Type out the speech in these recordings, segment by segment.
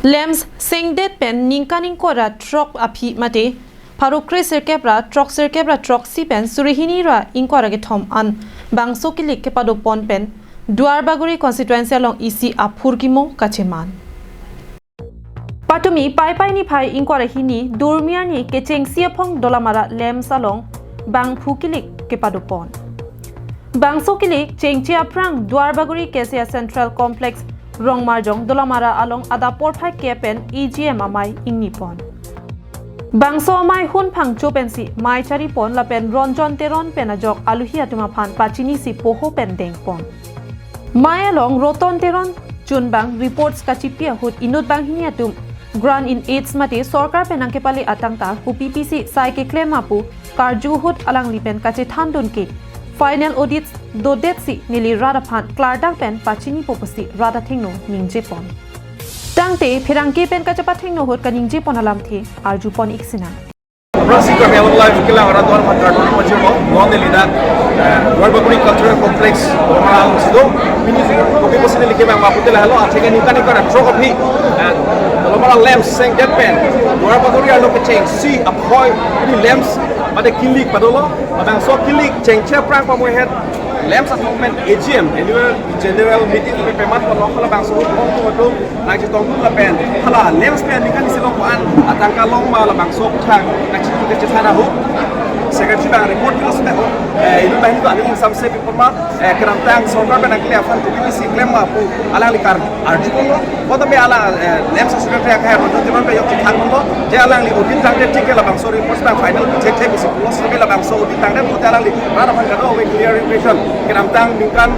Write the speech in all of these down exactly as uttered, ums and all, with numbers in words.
LAMPS sengdet pen ningkan ingkoi ra throk aphi mate pharo kre sirkep ra throk sirkep ra throksi pen suri hini ra ingkoi ra kethom an bangso kilik kepadopon pen Duarbagori constituency along isi aphurkimo kacheman. Patumi Paipai niphai ingkoi ra hini Durmi arni kechengsi aphong Dolamara LAMPS along bangphu kilik kepadopon. Bangso kilik chengche aphrang Duarbagori KCS Central Complex Rongmarjong Dolamara along adap porphai ke pen AGM amei ingnipon. Bangso amei hun phangcho pensi mei charipon lapen Ronjon Teron pen ajok aluhi atum aphan pachinisi poho pen dengpon. Mei along Roton Teron chunbang reports kachipi ahut inut banghini atum grant in aids mate sorkar pen nangkepale atangka kopi pisi sai keklem ma pu karju ahut alangli pen kachethandun ke final audits dodetsi neli rat aphan klardak pen pachinipo pusi rat athengno ningjepon. Tangte pherangke pen kachepathengno ahut kaningjepon alamthe arjupon ik sinang. Aphrangsi Karbi Anglong Live kelang arat aphan kardom pajirlo, non neli dak, eh, Duarbagori Cultural Complex, Dolamara along si do, pini kopi pusi neli kevang ma pute lahelo, atheke ningkan ingkoi ra throk aphi, eh, Dolamara LAMPS sengdet pen, Duarbagori arlo kechengsi aphoi, pini LAMPS, mate kilik padolo, labangso kilik chengche aphrang pamuhet, LAMPS atum pen AGM, Annual General Meeting, pe pemat ko lokal labangso ahut ongtung atum, nangchetongdun lapen hala LAMPS pen ningkan isi along ko-an atangka long ma labangso aphuthak kachini kachethan ahut secretary abang report kilo seta ko, eh, inut banghini ko aning ingsamse pipon ma, eh, kedamtang sorkar pen nangkele aphan kopi pisi klem ma pu alangli kar arjupon lo. Bottom me ala, eh, LAMPS secretary akhai Ronjon Teron pen yok chethanpon lo je alangli audit tangdet tik ke labangso report abang final check check isi pulo seta labangso audit tangdet pute alangli rat aphan kadokave clarification kedamtang ningkan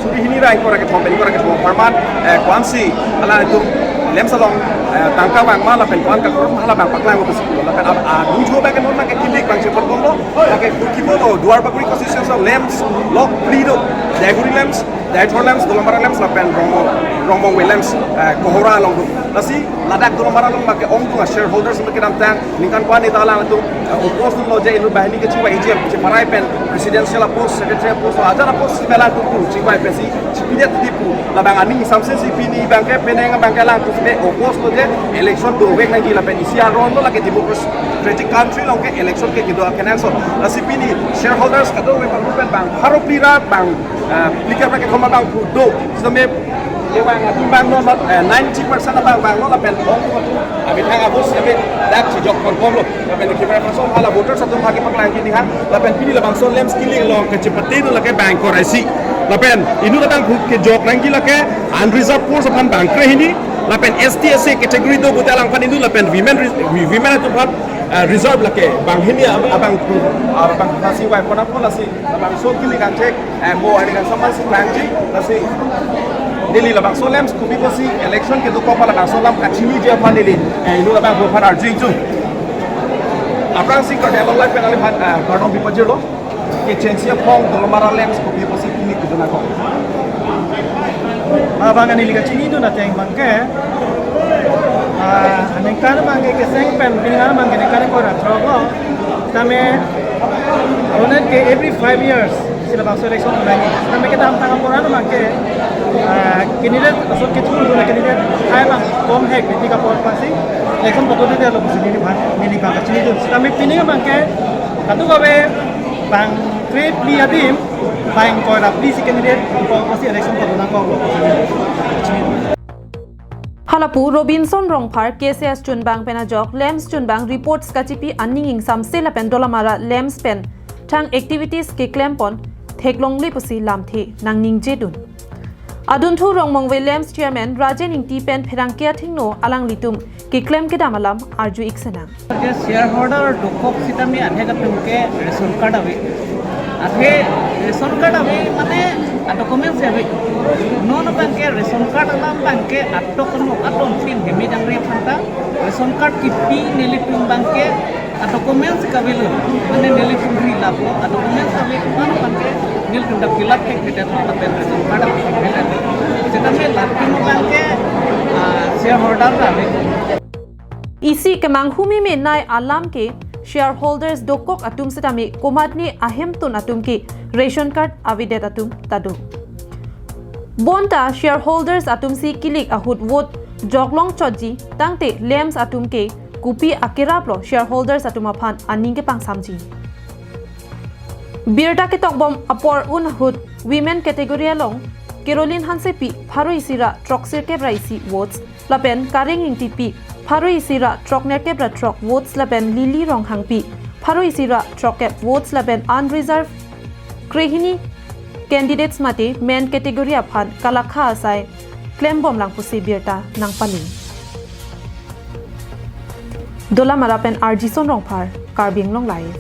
suri hini ra ingkoi ra kethom pen ingkoi ra kethom apharman, eh, ko-ansi alanglitum LAMPS along, eh, tangka vang ma lapen ko-an kakorong ma labang paklang pusi pulo lapen ab-, a, ningjo abang ke non abang ke kilik abang chepon bomlo, lake kukimo lo Duarbagori constituency along LAMPS lok phli do, Daiguri LAMPS, Deithor LAMPS, Dolamara LAMPS lapen Rongmong, Rongmongve LAMPS, eh, Kohora along do. Lasi ladak Dolamara along abang ke ongdung a shareholders abang kedamtang ningkan ko-an neta alangtum, eh, oppose lo je inut banghini kechingvai AGM cheparai pen presidential apost, secretary apost, hajar apost si alangtum pu chingvai pensi chipidet di pu labang aning ingsamse si pini abang ke penang abang ke alangtum si oppose lo je election dovek nangji lapen isi aron lo lake democratic country along ke election ke kedo akenangsot. Lasi pini shareholders kadokave pangrupen bang pharo phli ra bang, eh, phlikep ra kethom abang pu do. Sitame kevang atum abang non, eh, ninety percent abang vanglo lapen ongdung atum amethang abus sitame dak chijokpon bomlo. Lapen kevang person hala voters atum hagi paklang kini ha. Lapen pini labangso LAMPS kilik along kachepate do lake bang ingkoi ra isi. Lapen inut abang pu kejok nangji lake unreserved post aphan bang kre hini. Lapen ST SC category do pute alangphan inut lapen women re-, women atum aphan, eh, reserve lake bang hini ab-, abang pu, abang phasi vaiponpo lasi labangso kilik angchek, eh, mo ani kan saman si klangji, lasi neli labangso LAMPS kopi pusi election kedokok ma labangso alam kachiniji aphan neli, eh, inut abang pu aphan arju ingtung. Aphrangsi Karbi Anglong Live pen nangli aphan, eh, kardom pipajirlo, kechengsi aphong Dolamara LAMPS kopi pusi pini kedun ako. Abang ani lika chinidun ateng abang ke, ah, aningkan abang ke keseng pen, pingan abang ke ningkan ingkoi ra throk lo. Tame, onen ke every five years, si labangso election nangji. Tame kedamtang apuran abang ke, ah, candidate, aso kethur dun candidate, hai abang, kom hek, bidi kapor pasi, election padodet lo pusi neli abang, neli abang kachinidun. Tame pini abang ke, kadokave, bang kre phli adim, bang ingkoi ra phli si candidate, kom pasi election padonangkok lo pusi neli abang kachinidun. Halapu Robinson Rongphar KCS chunbang pen ajok LAMPS chunbang reports kachipi aning ingsamse lapen Dolamara LAMPS pen thang activities keklempon theklongle pusi lamthe nangningjedun. Adunthu Rongmongve LAMPS chairman Rajen Ingti pen pherangke athengno alanglitum keklem kedam alam arju ik sinang. Ke shareholder dokok sitame athek atum ke ration card ave. Athe ration card ave mane a document si ave. Non abang ke ration card alam abang ke atok no aton pin hemi dang re phanta ration card kipi nelitum abang ke a document si kavelo. Mane nelitum ri lap a document ave non abang ke nelitum dak fill up ke kita dapat ration card ave. Sitame latum abang ke, ah, shareholder ave. Isi kemanghu meme nai alam ke shareholders dokok atum sitame komatne ahemtun atum ke ration card avedet atum ta do. Bonta shareholders atum si kilik ahut vote joklong chotji tangte LAMPS atum ke kopi akerap lo shareholders atum aphan aning kepangsamji. Birta ketokbom apor un ahut women category along Caroline Hansepi pharo isi ra throksirkep ra isi votes lapen Kareng Engtipi pharo isi ra throknerkep ra throk votes lapen Lily Ronghangpi pharo isi ra throkkep votes lapen unreserved krehini candidates mate men category aphan kalakha asai klembomlang pusi birta nangpali. Dolamara pen R G Son Rongphar, Karbi Anglong Live.